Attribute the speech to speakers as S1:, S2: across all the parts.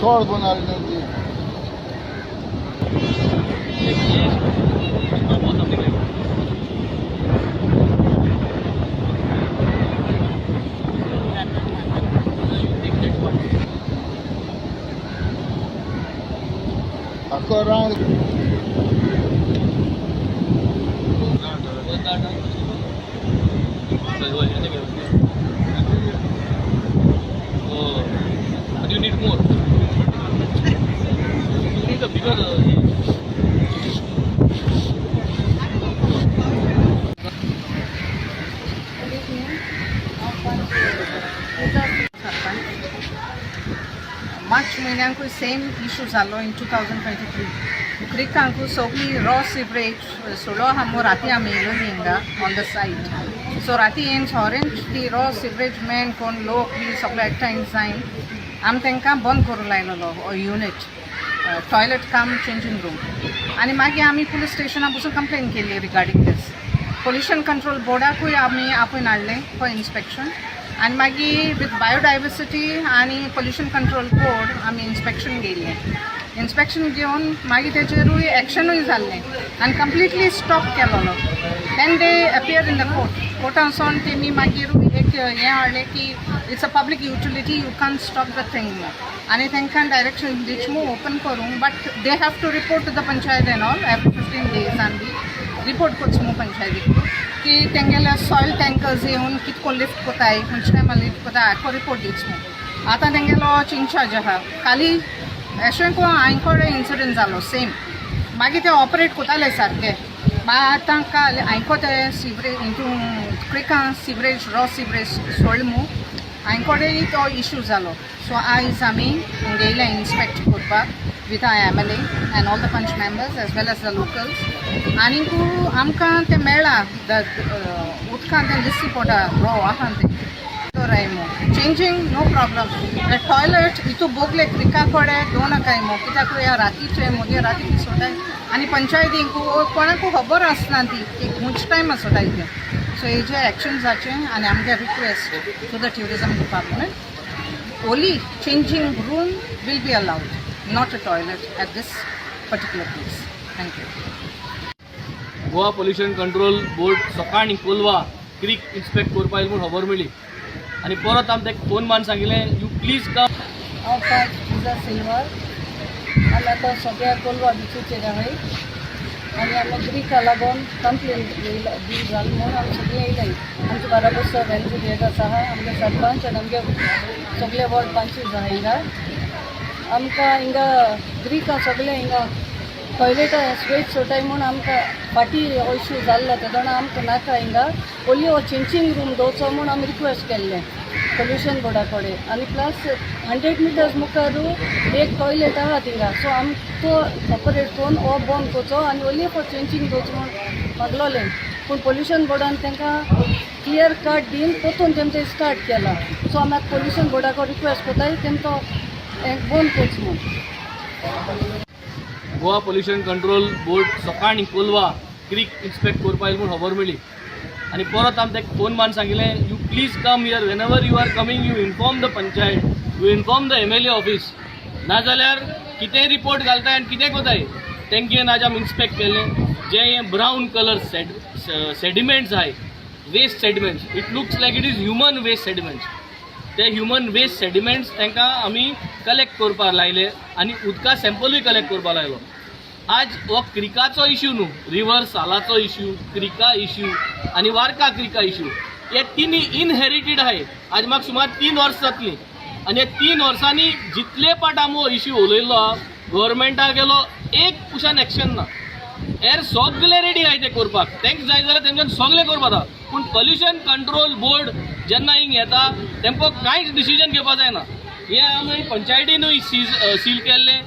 S1: चड कोण आसले.
S2: Something like that. You take that one.
S1: आखो round.
S2: Oh, but you need more. You need a bigger.
S3: Good evening. हांव पंच पुजा सरपंच. मार्च म्हयन्यांकूय सेम इशू जालो इन 2023. क्रिकांकू सगळी रॉ सिवरेज सोडो आहा मो. राती आमी येयलोली हिंगा ऑन the site. सो राती येवन ऑरेंज ती रॉ सिवरेज मेन कोण लोक बी सगळे एकठांय जायन आमी तांकां बंद करूंक लायलेलो unit, toilet cum changing room. आनी मागीर आमी पुलीस स्टेशना बसून कंप्लेन केली रिगार्डींग दीस. पोल्युशन कंट्रोल बोर्डाकूय आमी आपोवन हाडलें फॉर इन्स्पेक्शन. आनी मागीर विथ बायोडायवर्सिटी आनी पोल्युशन कंट्रोल बोर्ड आमी इन्स्पेक्शन घेयल्लें. इन्स्पेक्शन घेवन मागीर तेजेरूय एक्शनूय जाल्लें आनी कंप्लिटली स्टॉप केलोलो. Then they appear in the court. कोर्टान वचोन तेमी मागीर एक हें हाडलें की it's a public utility, you can stop the thing. आनी तांकां डायरेक्शन दिच ओपन करूंक, but they have to report to the panchayat and all every 15 डेजान B report करचो मू पंचायतीक की तेंगेले सॉयल टँकर्स येवन कितको लिफ्ट कोताय, खंयच्या टायमार लिफ्ट कोताय, आखो रिपोर्ट दीच मू. आतां तेंगेलो इन्चार्ज आहा. खाली एशें को हांयकोडे इन्सिडंट जालो सेम. मागीर ते ऑपरेट कोताले सारके. मागीर आतां काल हांयको ते सिवरेज हितून क्रिकान सिवरेज, रॉ सिवरेज सोडले मू, हांयकोडेय तो इशू जालो. सो आयज आमी येयले इन्स्पेक्ट करपाक with our MLA and all the panch members as well as the locals. आनीक आमकां तें मेळ्ळां उदकान तें दिसती पडटा, रॉ आहा तें मू. चेंजींग नो प्रॉब्लम, टॉयलेट हितू बोगले क्रिका कडेन दवर नाकाय मू, कित्याक ह्या रातीचे मदीं राती ती सोडटाय आनी पंचायतींक कोणाकू खबर आसना ती की खंयच्या टायमार सोडाय तें. सो हेजे एक्शन जावचें आनी आमगे request to the tourism department, only changing room will be allowed, not a toilet at this particular place. Thank you.
S2: Goa pollution control board सकाळी कोलवा क्रीक इन्स्पेक्ट करपा येयले म्हूण खबर मेळ्ळी आनी परत आमी ताका फोन मारून सांगिल्लें, you please come.
S4: हांव पंच पुजा सिल्वर. आमी आतां सगळ्या कोलवा बिचीचेर आहाय आनी आमी क्रिका लागून कंप्लेन दी जाल म्हूण आमी सगळीं येयलाय. आमचे बाराबर सर एनजी व्हिएगास आहा, आमगे सरपंच आनी आमगे सगळे वॉर्ड पंचीस आहा. हिंगा आमकां हिंगा क्रिका सगळे हिंगा टॉयलेटां वेस्ट सोडटाय म्हूण आमकां फाटीं हो इशू जाल्लो. तेदोना आमकां नाका हिंगा, ओन्ली हो चेंजींग रूम दवरचो म्हूण आमी रिक्वेस्ट केल्लें पोल्युशन बोर्डा कडेन. आनी प्लस 100 मिटर्स मुखार एक टॉयलेट आहा थिंगा. सो आम तो ऑपरेट करून हो बंद करचो आनी ओन्ली फॉर चेंजींग दवरचो म्हूण मागलोलें. पूण पोल्युशन बोर्डान तांकां क्लियर कट दिवन परतून तेम ते स्टार्ट केला. सो आमी आतां पोल्युशन बोर्डाक रिक्वेस्ट करताय, तेम तो हें बंद करचो म्हूण.
S2: गोवा पोल्युशन कंट्रोल बोर्ड सकाळी कोलवा क्रीक इन्स्पेक्ट करपा येयले म्हूण खबर मेळ्ळी आनी परत आमी ताका फोन मारून सांगिल्लें, you please come here. Whenever you are coming, you inform the panchayat, you inform the MLA office. नाजाल्यार कितेंय रिपोर्ट घालताय आनी कितें कोताय. तेंगे आज आमी इन्स्पेक्ट केलें. जे हे ब्रावन कलर सेडिमेंट्स आहाय, waste sediments, it looks like it is human waste sediments. ते ह्युमन वेस्ट सेडिमेंट्स तांकां आमी कलेक्ट करपाक लायले आनी उदका सॅम्पलूय कलेक्ट करपाक लायलो. आज हो क्रिकाचो इश्यू न्हू, रिवर सालाचो इश्यू, क्रिका इश्यू आनी वार्का क्रिका इश्यू, हे तिनूय इनहेरिटेड आहाय. आज म्हाका सुमार 3 वर्सां जातलीं आनी हे 3 वर्सांनी जितले पाट आमी हो इश्यू उलयल्लो आहा, गव्हर्मेंटा गेलो एक कुशान एक्शन ना. हेर सगळे रेडी आहाय ते करपाक. तांकां जाय जाल्यार तेंच्यान सगळें करपाक जाता, पूण पोल्युशन कंट्रोल बोर्ड जेन्ना हिंग येता, तेंकां कांयच डिसिजन घेवपा जायना. हें आमी पंचायतीनूय सील केल्लें.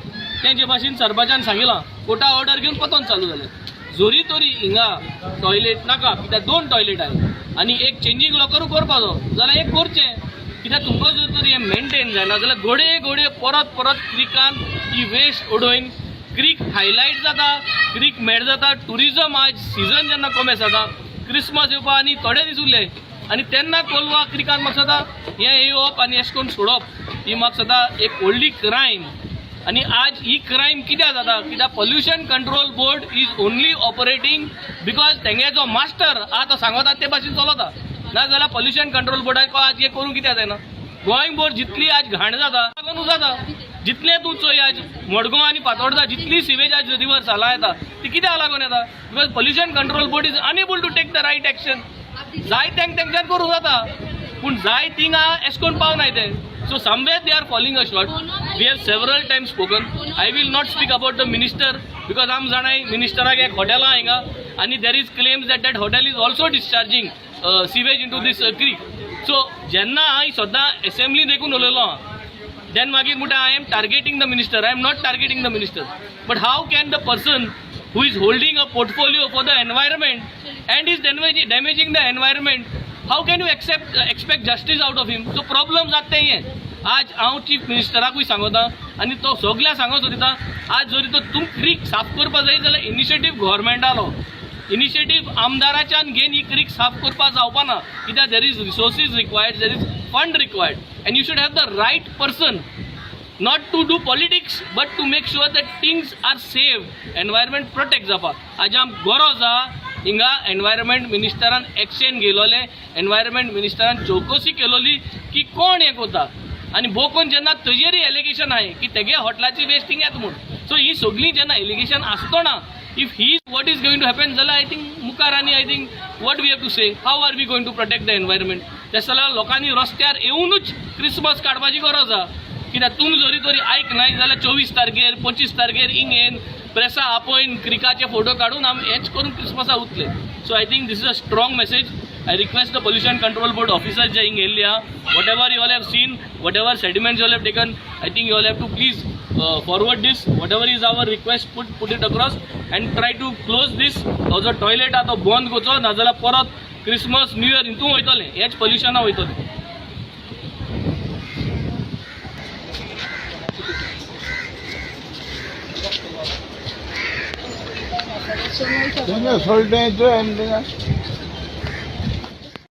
S2: तेंचे भाशेन सरपंचान सांगिलां, कोर्टा ऑर्डर घेवन परतून चालू जालें. जोरी तरी हिंगा टॉयलेट नाका, कित्याक दोन टॉयलेट आहाय आनी एक चेंजींग लॉकरूय करपाचो जाल्यार एक करचें. कित्याक तुमकां जर तर हें मेंटेन जायना जाल्यार घडये घडये परत परत क्रिकान ही वेस्ट उडोवन क्रीक हायलायट जाता, क्रीक मेड जाता. टुरिजम आज सिजन जेन्ना कोमेस जाता, क्रिसमस येवपा आनी थोडे दीस उरले आनी तेन्ना कोलवा क्रिकान म्हाका दिसता हें येवप आनी अशें करून सोडप ही म्हाका दिसता एक व्हडली क्रायम. आनी आज ही क्रायम कित्याक जाता? कित्याक Pollution Control Board is only operating because तेंगे जो मास्टर आहा तो सांगता ते भाशेन चलता. ना जाल्यार पॉल्युशन कंट्रोल बोर्डाक आज हें करूंक कित्याक जायना? गोंय बोर्ड जितली आज घाण जाता लागून जाता. जितलें तूं चोय, आज मडगांव आनी फातोर्डा जितली सिवेज आज रिवर साला येता, ती कित्याक लागून येता? Because pollution control board is unable to take the right action. जाय तेंक तेंच्यान करूंक जाता, पूण जाय थिंगा एश कोन पावनाय ते. So somewhere they are falling a short. We have several times spoken. I will not speak about the minister because आम जाणाय मिनिस्टराक एक हॉटेलां हिंगा आनी there is claims that that hotel is also discharging sewage into this creek. So जेन्ना हांव सद्दां assembly देखून उलयलो आहा, then मागीर म्हणटा I am targeting the minister. I am not targeting the minister, but how can the person who is holding a portfolio for the environment and is damaging the environment, how can you expect justice out of him? So problem जाता ते हें. आज हांव chief मिनिस्टराकूय सांगता आनी तो सगळ्या सांगत सोदिता, आज जरी तो तुम क्रीक साफ करपा जाय जाल्यार इनिशिएटीव गव्हर्मेंटालो, इनिशिएटीव आमदाराच्यान घेवन ही क्रीक साफ करपा जावपा ना, कित्याक there is resources required, there is fund required, and you should have the right person, not to do politics but to make sure that things are safe, environment protect जावपा. आज आम गरज आहा, हिंगा एनवायरमेंट मिनिस्टरान एक्शन घेयलोले, एनवायरमेंट मिनिस्टरान चवकशी केलोली की कोण हें करता. आनी बोकोन जेन्ना तेजेरय एलिगेशन आहे की तेगे हॉटलाची वेस्ट हिंग येता म्हूण, सो ही सगळीं जेन्ना एलिगेशन आसतना if he what is going to happen जाल्यार I think मुखार आनी I think what we have to say, how are we going to protect the environment? तें जाल्यार लोकांनी रस्त्यार येवनूच क्रिसमस काडपाची गरज आहा, कित्याक तुमी जरी तरी आयक नाय जाल्यार 24 तारखेर, 25 तारखेर हिंग येवन प्रेसा आपोवन क्रिकाचे फोटो काडून आमी हेच करून क्रिसमसा उरतले. So I think this is a strong message. I request the Pollution Control Board officers जे हिंग येयल्ले आहा, whatever you all have seen, whatever sediments you all have taken, I think you all have to please forward this. Whatever is our request, put it across and try to close this. हो जो toilet आहा तो बंद करचो, नाजाल्यार परत Christmas, new year हितून वयतलें, हेच पोल्युशना वयतलें.
S1: तेंगे सोडलें.